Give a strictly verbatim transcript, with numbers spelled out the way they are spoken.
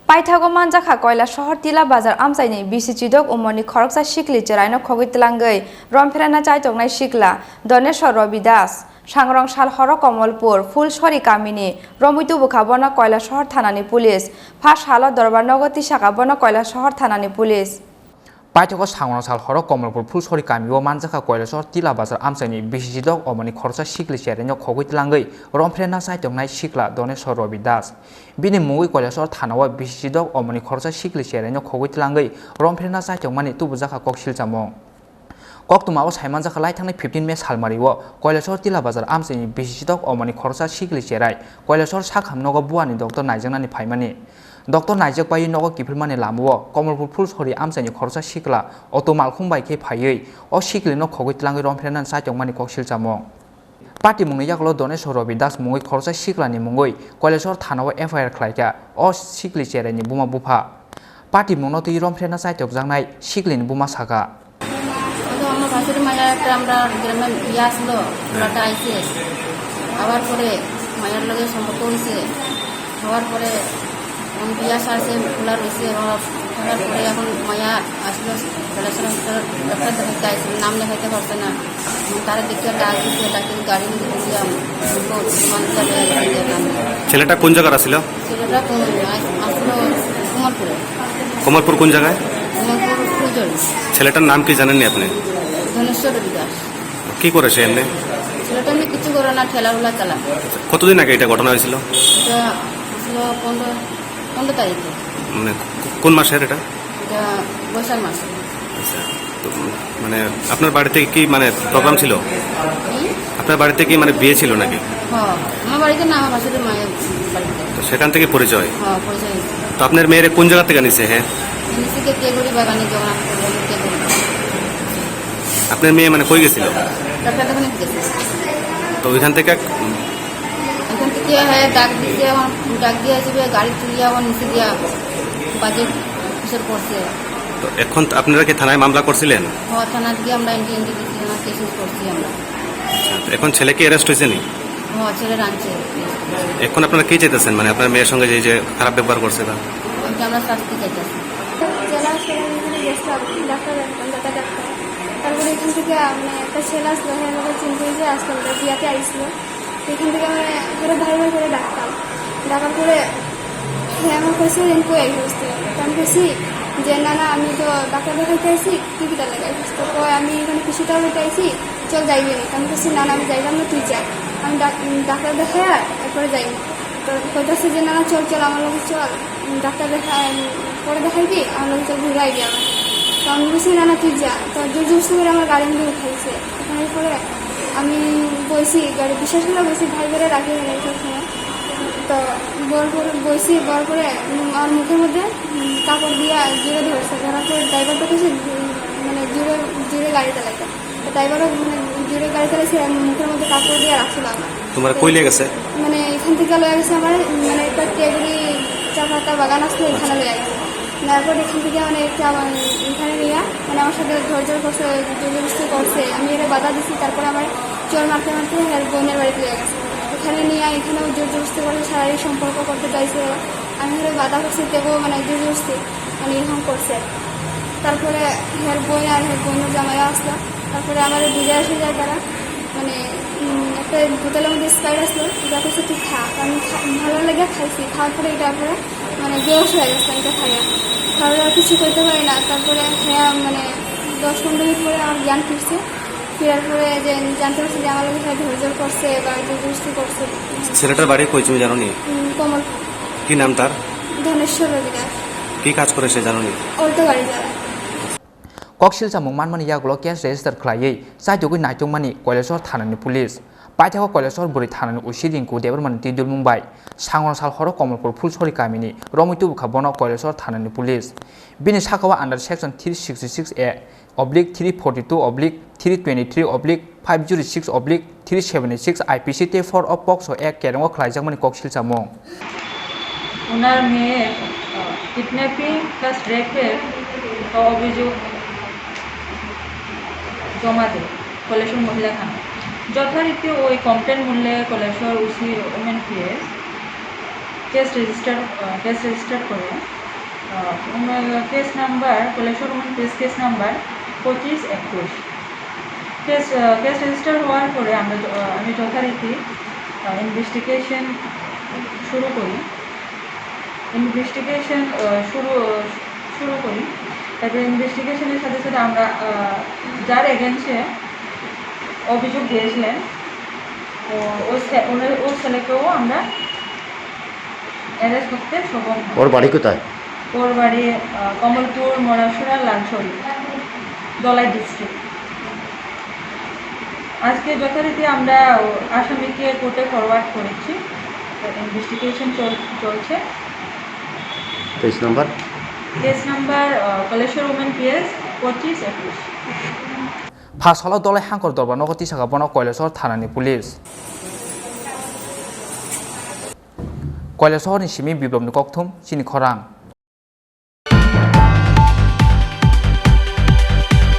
Paithago manjakha Koilasohor Tila Bazar amchaini bisi chidok umorni khoroksa sikli cheraino khogwi tlangwi romphirana chaitoknai sikla Doneswar Robi Das. Sangrong sal horo Komolpur, Phulsori kamini romwi tubukha bono Koilasohor thanani police. Pha salo dorbar nogo tisakha bono Koilasohor thanani police. Paithago sangrong sal horo Komolpur Phulsori kamio manjakha Koilasohor Tila Bazar amchaini bisi chidok umorni khoroksa sikli cheraino khogwi tlangwi romphirana chaitoknai sikla Doneswar Robi Das. Bini mungwi Koilasohor thanao bisi chidok umorni khoroksa sikli cheraino khogwi tlangwi romphirana chaitokmani tubujakha kok silchamung. Koktwmao saimanjakha laithangnai fifteen May salmario Koilasohor Tila Bazar amchaini bisi chidok umorni khoroksa sikli cherai Koilasohor sakham nogo buani doctor naijaknani phaimani. Doctor naijak bai nogo kiphilmani lamao Komolpur Phulsori amchaini khoroksa sikla auto malkhung bai khe phaiwi o siklino khogwi tlangwi romphirana chaitokmani kok silchamung. Patimungni yagulo Doneswar Robi Das mungwi khoroksa siklani mungwi Koilasohor thanao F I R khlaikha. O sikli cheraini buma bupha. Patimungno twi romphirana chaitokjaknai siklini buma sakha. ওই তো আমার ভাসুর মায়ের একটা আমরা গ্রামে বিয়ে আসলো, ওনাটা আইসে। আবার পরে মায়ের লগে সম্পর্ক হয়েছে। হওয়ার পরে এখন বিয়া সারছে, খোলা রয়েছে, এবং খোলার পরে এখন মায়া আসলো, বেলাসরা হসপিটাল ডাক্তার দেখাইতে আইছিল, নাম লেখাইতে পারছে না। এবং তারা দেখে ডাক দিছে, ডাকে গাড়ি নিয়ে দিলাম, মানুষ চলে আসছে যে নাম। ছেলেটা কোন জায়গার আছিল? ছেলেটা কোন আস-, আসলো কুমারপুরে। কমলপুর কোন জায়গায়? কুমারপুর ফুলজল। ছেলেটার নাম কি জানেননি আপনি? ধনেশ্বর দাস। কি করে সে এমনি? ছেলেটা এমনি কিছু করে না, ঠেলাঠুলা চালায়। কতদিন আগে এটা ঘটনা হয়েছিল? এটা হয়েছিল পনেরো, পনেরো তারিখে। মানে কো-, কোন মাসের এটা? এটা বৈশাখ মাসে। আচ্ছা, তো মানে আপনার বাড়িতে কি মানে প্রোগ্রাম ছিল? হুম? আপনার বাড়িতে কি মানে বিয়ে ছিল নাকি? হ্যাঁ, আমার বাড়িতে না, আমার ভাসুরের মায়ের বাড়িতে। তো সেখান থেকে পরিচয়? হ্যাঁ, পরিচয় হয়েছে। তো আপনার মেয়ের কোন জায়গা থেকে নিছে, হ্যাঁ? নিচে কে-, কেগুড়ি বাগানে জগন্নাথ মন্দির, কেগুড়ি। আপনার মেয়ে মানে কই গেছিল? তার সাথে ওখানে গেছে। তো ওইখান থেকে এক- এখান থেকে, হ্যাঁ, ডাক দিছে, আমার ডাক দিয়ে আসবে, গাড়ি তুলিয়া আমার নিচে দিয়া বাজে কিসের করছে। তো এখন তো আপনারা কি থানায় মামলা করছিলেন? হ্যাঁ, থানা দিয়ে আমরা এনটি, এনটি দিচ্ছি, থানা কেস করছি আমরা। আচ্ছা, তো এখন ছেলে কি অ্যারেস্ট হয়েছে নি? হ্যাঁ, ছেলে আনছে। এখন আপনারা কি চাইতেছেন, মানে আপনার মেয়ের সঙ্গে যে, যে খারাপ ব্যবহার করছে বা? ওইটা আমরা শাস্তি চাইতেছি। জেলা হাসপাতালে এখানে গেছিলাম, ডাক্তার দেখাতাম, দাঁতের ডাক্তার। তারপরে এখান থেকে, আহ, মানে একটা ছেলে আসলো, হ্যাঁ, আমাকে চিনতে যে আসলো, ওটা বিয়াতে আইছিল। এখান থেকে মানে ধরো ভাই ভাই করে ডাকতাম, ডাকার পরে সে আমার কাছে রিঙ্কু এই হচ্ছে। তো আমি বলছি যে, "না, না, আমি তো ডাক্তার দেখাইতে আইছি, তুই কিতা লাগে?" তো কয়, "আমি এখানে কিছুটা হইতে আইছি, চল যাইবি নি।" তো আমি বলছি, "না, না, আমি যাইলাম না, তুই যা, আমি ডাক-, ডাক্তার দেখাই আর এরপরে যাইবি।" তো কইতাছে যে, "না, না, চল, চল, আমার লগে চল।" উম, ডাক্তার দেখা-, উম, পরে দেখাইবি, আমার লগে চল, ঘুরে আইবি আবার। তো আমি বলছি, "না, না, তুই যা।" তো জোর জবরদস্তি করে আমার গাড়ি নিয়ে উঠাইছে। উঠানোর পরে আমি বইছি, গাড়ি বিশেষ করে বইছি, ভাই করে রাখি এখানে সবসময়। তো বর পরে বইছি, বর পরে, উম, আমার মুখের মধ্যে, উম, কাপড় দিয়ে জোরে ধরছে, ধরার পরে ড্রাইভারটা কিছু, উম, মানে জোরে, জোরে গাড়ি চালাইতো। ড্রাইভারও মানে জোরে গাড়ি চালাইছে, আমি মুখের মধ্যে কাপড় দিয়ে রাখছিল আমার। তোমার কই নিয়ে গেছে? মানে এখান থেকে লয়ে গেছে আমার, মানে একটা কেগুড়ি চা পাতা বাগান আসলো, এখানে লয়ে গেছে। তারপর এখান থেকে মানে একটা আমার এখানে নিয়ে মানে আমার সাথে ধৈর্য করছে, জোরজবরদস্তি করছে। আমি এটা বাধা দিছি, তারপরে আমার চোর মারতে মারতে হের বোনের বাড়িতে লয়ে গেছে। এখানে নিয়ে এখানেও জোরজবরদস্তি করে শারীরিক সম্পর্ক করতে চাইছে। আমি হেরে বাধা করছি, তেবো মানে জোরজবরদস্তি। মানে এরকম করছে। তারপরে হের বোন আর হের বোনের জামাইও আসলো। তারপরে আমার বুঝে আসে যায় তারা, মানে, উম, একটা বোতলের মধ্যে স্প্রাইট আসলো, এটা করছে তুই খা। আমি খা-, ভালো লাগে খাইছি। খাওয়ার পরে এটার পরে, মানে, বেহোশ হয়ে গেছে এটা খাইয়া। তারপরে আর কিছু করতে পারি না। তারপরে হ্যাঁ, মানে, দশ পনেরো মিনিট পরে আমার জ্ঞান ফিরছে। ফিরার পরে যে জানতে পারছি যে আমার লগে হ্যাঁ ধৈর্য করছে বা জোরজবরদস্তি করছে। ছেলেটার বাড়ি কই তুমি জানো নি? উম, কমল। কি নাম তার? ধনেশ্বর রবি দাস। কি কাজ করে সে জানো নি? অল্টো গাড়ি চালায়। Kok silchamung manmani yagulo case register khlaiwi chaitugwi naitokmani Koilashahar thanani police. Paithago Koilashahar bwrwi thanani O C Rinku Debbarmani twi dulmung bai sangrong sal horo Komolpur Phulsori kamini romwi tubukha bono Koilashahar thanani police. Bini sakao under section three sixty six A oblique three forty two oblique three twenty three oblique five zero six oblique three seventy six I P C tei four o POCSO Act kerongo khlaijakmani kok silchamung. ওনার মেয়ের, আহ, kidnapping plus রেপের অভিযোগ জমা দেয় কৈলাসহর মহিলা থানা। যথারীতি ওই complain মূল্যে Kailashahar OC women PS case register, আহ, কেস রেজিস্টার করে, আহ, উম, case number, Kailashahar women PS case number পঁচিশ একুশ। কেস, আহ, কেস রেজিস্টার হওয়ার পরে আমরা য-, আহ, আমি যথারীতি, আহ, ইনভেস্টিগেশন শুরু করি। ইনভেস্টিগেশন, আহ, শুরু, শুরু করি। তারপরে ইনভেস্টিগেশনের সাথে সাথে আমরা, আহ, যার এগেইনস্টে অভিযোগ দিয়েছিলেন, ও, ও ছে-, ওনার, ও ছেলেকেও আমরা অ্যারেস্ট করতে সক্ষম হই। ওর বাড়ি কোথায়? ওর বাড়ি, আহ, কমলপুর, মরাশুরা, লালছড়ি, ধলাই ডিস্ট্রিক্ট। আজকে যথারীতি আমরা আসামিকে কোর্টে ফরওয়ার্ড করেছি, ইনভেস্টিগেশন চল-, চলছে। Case number? কেস নাম্বার, আহ, কৈলাসহর উমেন পিএস পঁচিশ একুশ। Pha salo Dholai Hangkor dorbar nogo tisakha bono Koilasor thanani police. Koilasor ni simi biplopni kokthum chini khorang.